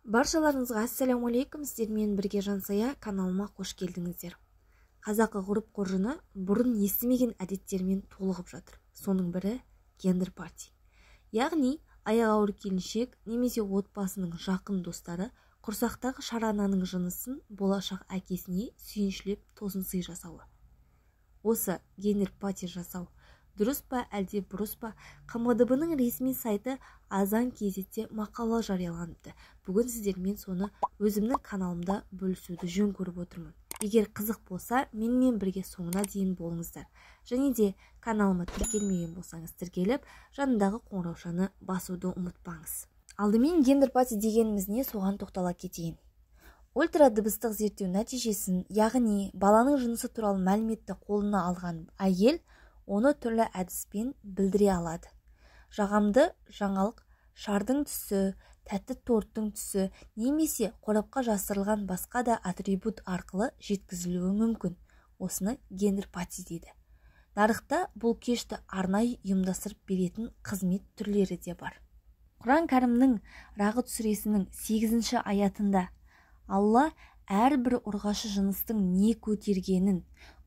Баршаларыңызға ассалаумағалейкум, сіздермен бірге Жансая, каналыма қош келдіңіздер. Қазақы ғұрып қоржыны бұрын естімеген әдеттермен толығып жатыр. Соның бірі гендер парти. Яғни аяғы ауыр келіншек немесе отбасының жақын достары құрсақтағы шарананың жынысын болашақ әкесіне сүйіншілеп тосын сый жасауы. Осы гендер парти жасау дұрыс па, әлде бұрыс па? ҚМДБ-ның ресми сайты Азан кезетте мақала жарияланыпты. Бүгін сіздермен соны өзімнің каналымда бөлісуді жөн көріп отырмын. Егер қызық болса, менімен бірге соңына дейін болыңыздар. Және де каналыма тіркелмеген болсаңыз, тіркеліп, жанындағы қоңыраушаны басуды ұмытпаңыз. Алдымен гендер пати дегеніміз не, соған тоқтала кетейін. Ультрадыбыстық зерттеу нәтижесін, яғни баланың жынысы туралы мәліметті қолына алған әйел оны түрлі әдіспен білдіре алады. Жағымды жаңалық шардың түсі, тәтті торттың түсі немесе қорапқа жасырылған басқа да атрибут арқылы жеткізілуі мүмкін. Осыны гендер пати дейді. Нарықта бұл кешті арнайы ұйымдастырып беретін қызмет түрлері де бар. Құран Кәрімнің Рағыт сүресінің 8-ші аятында Алла әрбір ұрғашы жыныстың не көтергенін,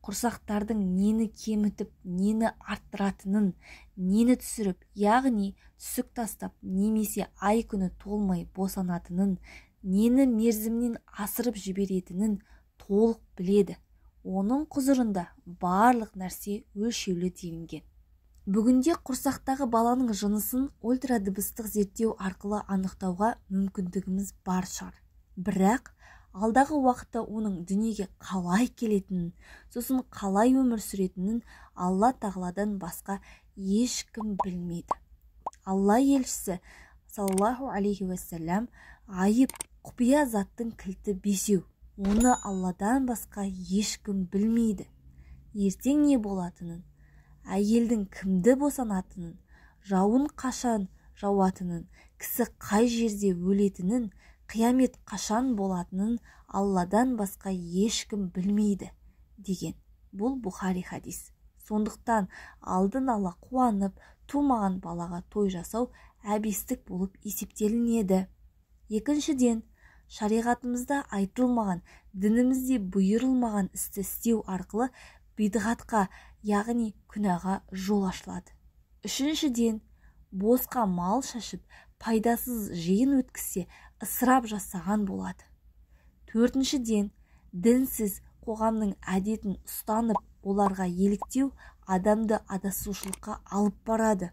құрсақтардың нені кемітіп, нені арттыратынын, нені түсіріп, яғни түсік тастап, немесе ай күні толмай босанатынын, нені мерзімнен асырып жіберетінін толық біледі. Оның құзырында барлық нәрсе өлшеулі делінген. Бүгінде құрсақтағы баланың жынысын ультрадыбыстық зерттеу арқылы анықтауға мүмкіндігіміз бар шығар. Бірақ алдағы уақытта оның дүниеге қалай келетінін, сосын қалай өмір сүретінін Алла тағаладан басқа ешкім білмейді. Алла елшісі саллаллаху алейхи уассалам айып құпия заттың кілті бесеу. Оны Алладан басқа ешкім білмейді. Ертең не болатынын, әйелдің кімді босанатынын, жауын қашан жауатынын, кісі қай жерде өлетінін, қиямет қашан болатынын Алладан басқа ешкім білмейді деген. Бұл Бұхари хадис. Сондықтан алдын ала қуанып, тумаған балаға той жасау әбестік болып есептелінеді. Екіншіден, шариғатымызда айтылмаған, дінімізде бұйырылмаған істі істеу арқылы бидғатқа, яғни күнәға жол ашылады. Үшіншіден, босқа мал шашып, пайдасыз жиын өткізсе, ысырап жасаған болады. Төртіншіден, дінсіз қоғамның әдетін ұстанып, оларға еліктеу адамды адасушылыққа алып барады.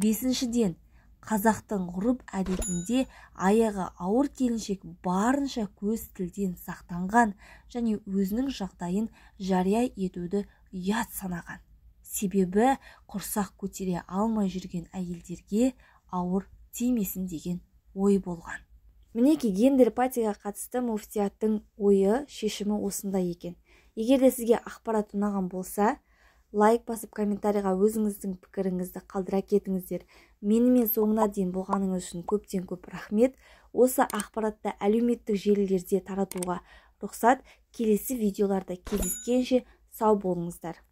Бесіншіден, қазақтың ғұрып әдетінде аяғы ауыр келіншек барынша көз тілден сақтанған және өзінің жағдайын жария етуді ұят санаған. Себебі құрсақ көтере алмай жүрген әйелдерге ауыр тимесін деген ой болған. Мінекей, гендер патиға қатысты муфтияттың ойы, шешімі осындай екен. Егер де сізге ақпарат ұнаған болса, лайк басып, комментарийға өзіңіздің пікіріңізді қалдыра кетіңіздер. Менімен соңына дейін болғаныңыз үшін көптен көп рахмет. Осы ақпаратты әлеуметтік желілерде таратуға рұқсат. Келесі видеоларда кездескенше сау болыңыздар.